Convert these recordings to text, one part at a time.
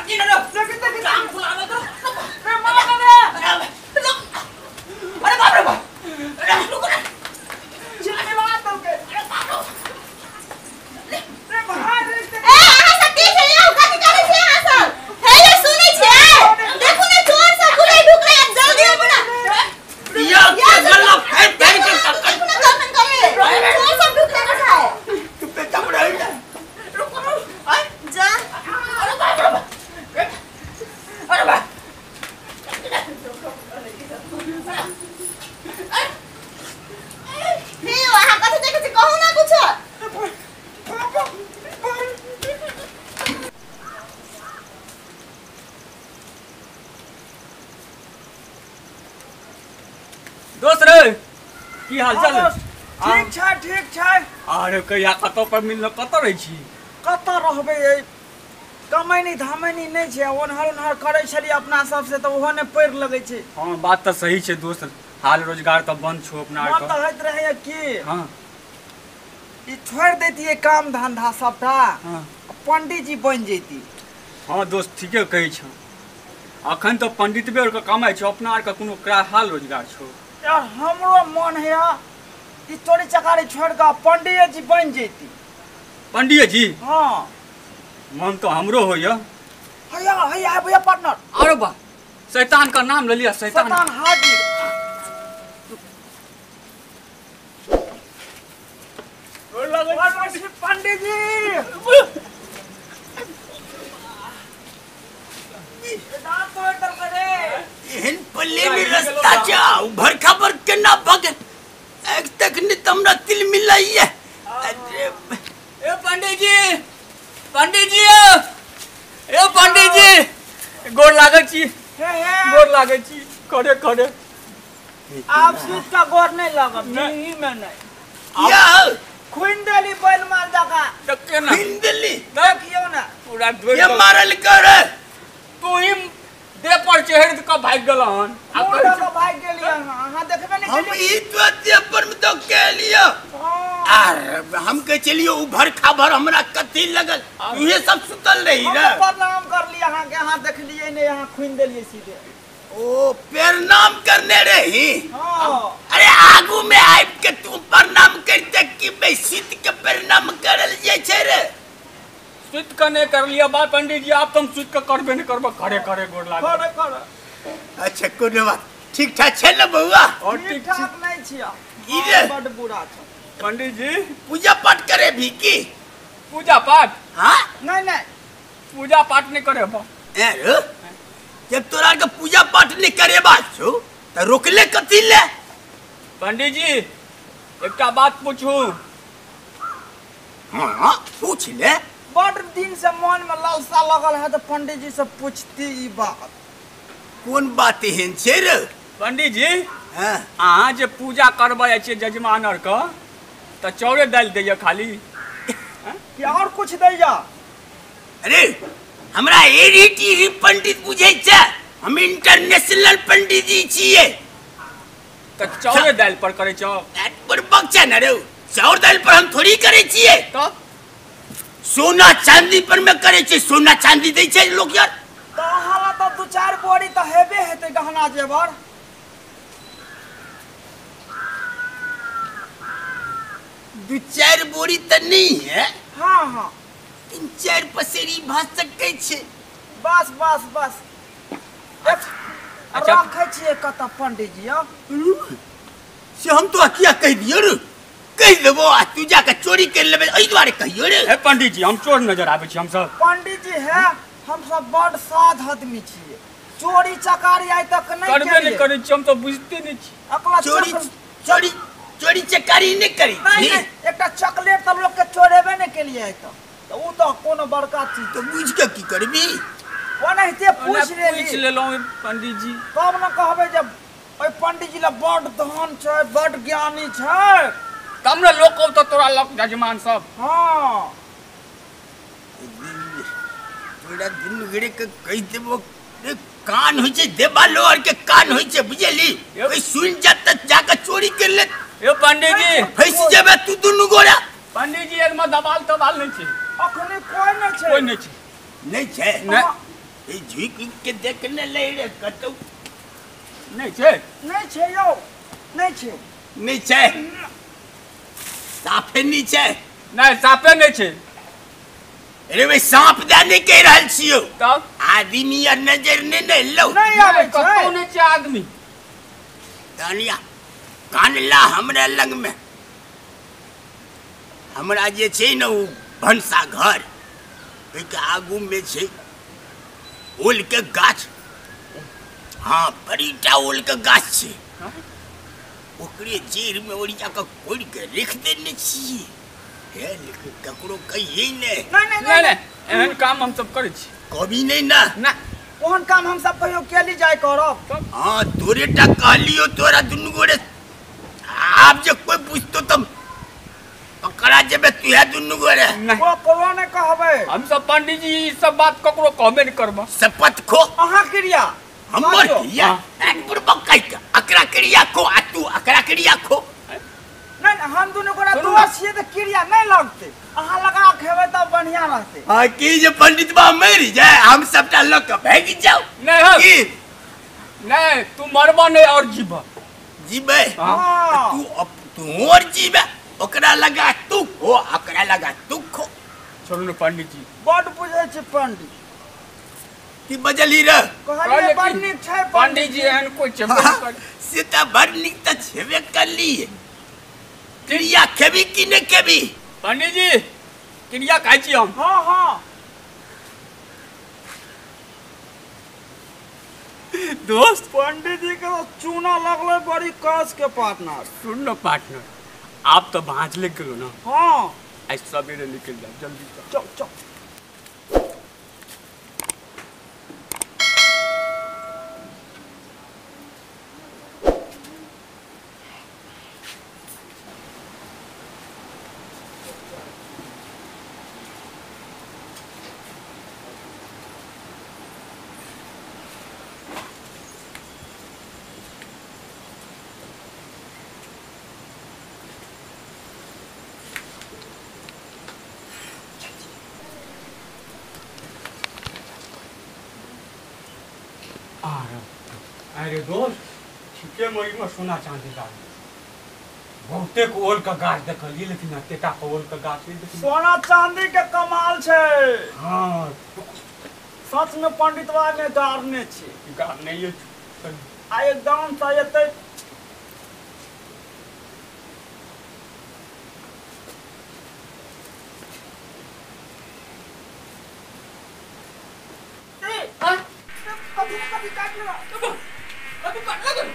ताकी ना रे काम फुलावे तो रे मार रे। अरे बाप रे बाप, अरे रुको ना, चिल्ली मार दो के। अरे बाप रे रे बाहर रे। ए अहाँ सब की छै यौ? कथि करै छी अहाँ सब? हे यौ सुनै छियै? देखू ने चोर सब घुरै ढुकलै, आब जल्दी आबू ना। या के गला फेंक फेंक के देखू ना गलत करे, चोर सब ढुकलै बसाए। तू पे चपड़ है ना। रुको ना, जा। अरे बाप रे बाप, अरे बाप। हे यौ अहाँ कथि देखै छी? कहू ना कुछो। दोस्त रे की हाल चाल? ठीक छै ठीक छै। अरे कहिया कतौ पर मिलल, कतौ रहै छी? कतऽ रहबै, एहि कमैनी धमैनी नहि छै, ओनहर ओनहर करै छलियै अपना सबसे तऽ ओहो नहि पड़ि लगै छै। हाँ बात तऽ सही छै दोस्त, हाल रोजगार तऽ बंद छौ अपना मन तऽ होइत रहैया कि हाँ ई छोड़ि दैतियै काम धंधा सबटा, हाँ पंडीजी बनि जैती। हाँ दोस्त ठीके कहै छौ, अखन तऽ पंडितबे आरके कमाइ छौ, अपना आरके कोनो हाल रोजगार छौ। यार हमरो मन हैया ई चोरी चकारी छोड़ि कऽ पंडिये जी बनि जैती। पंडिये जी? हाँ मन तो हमरो होइया। हैया हैया आबैया पार्टनर। अरे बा शैतान का नाम ले लिया, शैतान शैतान हाजिर। पंडित जी एहन पल्ले में रास्ता छै, भरखा पर केना भगत एक तक ने तमरा तिल मिलाइए। अरे ए पंडित जी, पंडित जी, ए पंडित जी गोर लागै छी, गोर लागै छी। करे करे आप सूत का गोर नहीं लागब, नहीं में नहीं या खुइन देली बैल मार जका त केना खुइन देली? देखियो ना पूरा धोइ के मारल कर। तू ही दे पर चढ़ के भाग गेल हन। आ भाग गेली अहाँ देखबे नहीं हम ई तो दे पर में तो के लियो। आर हम के चलियो उ भर खबर हमरा कथि लगल, उहे सब सुतल रही रे। हम प्रणाम कर लिया अहाँ के, अहाँ देखलिए नहीं, अहाँ खुइन देलिए सीधे। ओ प्रणाम करने रही। हां अरे आगू में आइब के तू प्रणाम करते कि बेसित के प्रणाम करल जे छै रे? सुत के नहीं कर लिया बात पंडित जी, आप तुम सुत के करबे नहीं करबो। करे करे गोर लाग करे करे। अच्छा कोनो बात, ठीक ठाक छै ने बउआ? और ठीक ठाक नहीं छिया, ई रे बड बुरा छै। पंडित जी पूजा पाठ करे भी की? पूजा पाठ? हां नहीं नहीं पूजा पाठ नहीं करे बा। ए रे जब तोरा के पूजा पाठ नहीं करे बात छौ त रोकले कथि ले? पंडित जी एकटा बात पूछू? हां पूछ ले। बड़ दिन से मन में लालसा लगल है तो पंडित जी से पूछती ई बात। कोन बात एहन छै रे? पंडित जी हां अहाँ जे पूजा करबै जाइ छियै जजमान आर के त चाउरे दालि दैया खाली कि और कुछ दैया? अरे हमरा एरी पंडित बुझै छै, हम इंटरनेशनल पंडित जी छियै। त चाउरे दालि पर करै छौ? पर बक छै ने रे, चाउर दालि पर हम थोड़ी करै छियै। तब सोना चांदी पर में करे छै, सोना चांदी दै छै लोग यार। त हाला त दू चार बोरी त हेबे हेतै गहना जेवर। दू चार बोरी त नहीं है। हाँ हाँ तीन चार पसेरी भ सकै छै। बस बस बस। अच्छा रखै छियै कतऽ पंडित जी? से हम तो किया कहि दियौ रे, कहि देबो आ तू जाके चोरी कर लेबे एहि दुआरे कहियो रे। हे पंडित जी हम चोर नजर आबै छी हम सब? पंडित जी है हम सब बड़ साध आदमी छियै, चोरी चकारी आइ तक नहीं करबे नहीं करै छी हम, तो बुझते नहीं छी। अकला चोरी चोरी चोरी चकारी नहीं करी। नहीं नहीं एकटा चॉकलेट त लोग के चोरेबे नहीं केलिए आइ तक, त उ त कोनो बड़का चीज। तो बुझ के की करबी? ओनाहिते पूछ लेली। पूछ लेलौं पंडित जी। तब न कहबै जे ओइ पंडित जी लग बड़ धन छै, बड़ ज्ञानी छै, तब ने लोग कहतौ तोरा लग जजमान सब। हाँ तोरा दुनू गोरे के कहि देबो कान होइ छै देबालो आर के कान होइ छै बुझली, ओइ सुन जात त जाके चोरी कर ले। यो पंडित जी फंसि जेबे तू दुनू गोरा। पंडित जी एकमे दबाल तबाल नहीं छै। अखनी कोई नहीं छै। कोई नहीं छै। नहीं छै। नहीं। ए झुक के देखने ले रे कतौ नहीं छे। नहीं छे यो, नहीं छे। नहीं छे, साफे नहीं छे। नहीं साफे नहीं छे। अरे भाई सांप दे नहीं कह रहल छियो। तब आदमी यार नजर नहीं ने लो। नहीं आवे कतौ नहीं छे आदमी। दानिया कान ला हमरा लग में हमरा जे छे न उ भनसा घर ओइके आगू में छे ओल के गाछ। हाँ बड़ीटा ओल के गाछ छे, ओकरे जड़ में ओरिया के कोड़ि के रख देने छियै। हे लेकिन ककरो कहिए नहीं। नहीं नहीं नहीं एहन काम हम सब करै छी कभी नहीं ना। ना ओहन काम हम सब कहियो केली जाय करब। हाँ तोरे टा कहलियो तोरा दुनू गोरे आब जे कोई पूछतो तब पकड़ा जेबे तू है दुनू गोरे। ककरो नहीं कहबै हम सब पंडित जी, ई सब बात ककरो कहबे नहीं करब। शपथ खो अहाँ क्रिया हमर क्रिया एक पूर्वक कहि के अकरा क्रिया खो आ तू अकरा क्रिया खो। नहीं हम दुनू गोरा दोस्त छियै त क्रिया नहीं लगते, अहाँ लगा खेबै तब बढ़िया रहते। हाँ की जे पंडित बा मरि जाए हम सबटा लऽ के भागि जाओ। नहीं हम नहीं तू मरबा नहीं और जीबा। जीबे तू तू और जीबे, ओकरा लगा तू खो ओकरा लगा तू खो। छोड़ू ने पंडित जी बड बुझै छै पंडित। की बजली रे? कहलियै बड नीक छै पंडित जी, एहन कोई छेबे नहीं कर। से त बड नीक त छेबे करली। क्रिया खेबी कि नहीं खेबी? पंडित जी क्रिया खाइ छी हम। हाँ हाँ दोस्त पंडित जी के चूना लगल बड़ी कस के पार्टनर। सुन लो पार्टनर, आप तो भाँज ले गेलो ना। हाँ आज सवेरे निकल जाओ जल्दी। चल चल अरे दोस्त ठीके में सोना चांदी का बहुते ओल का गाछ देखलिए, लेकिन एतेटा ओल का गाछ नहीं देखलिए। सोना चांदी के कमाल छे। हाँ सच में पंडितवा में गाड़ने छे। गाड़ने ये आ एकदम से एते कभी कभी काट लेगा, कभी काट लेगा।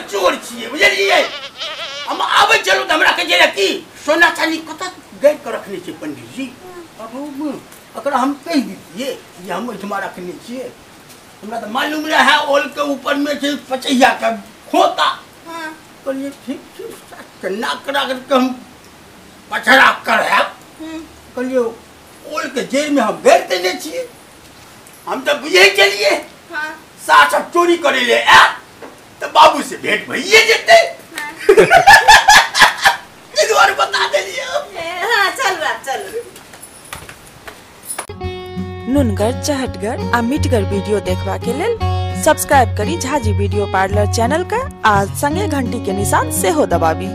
चोर छियै बुझलियै। हम आबै छलहुँ तऽ हमरा कहै छै कि सोना चानी कतऽ गाड़ि कऽ रखने छियै पंडित जी। अब एकरा हम कहि दितियै जे हम ओहिठमा रखने छियै। हमरा तऽ मालूम रहए ओलके ऊपरमे छै पचैयाके खोता। कहलियै ठीक छै, केना करा कऽ हम पछड़ा करायब। कहलियै ओलके जड़िमे हम गाड़ि देने छियै। हम तऽ बुझै छलियै सास सब चोरी करै लए आयत तऽ बाबू से भेंट भइए जेतै। एहि दुआरे बता देलियै। हाँ चल चल। नुनगर, चहटगर आ मिठगर वीडियो देखबा के लेल सब्सक्राइब करी झाजी वीडियो पार्लर चैनल का आ संगे घंटी के निशान सेहो दबाबी।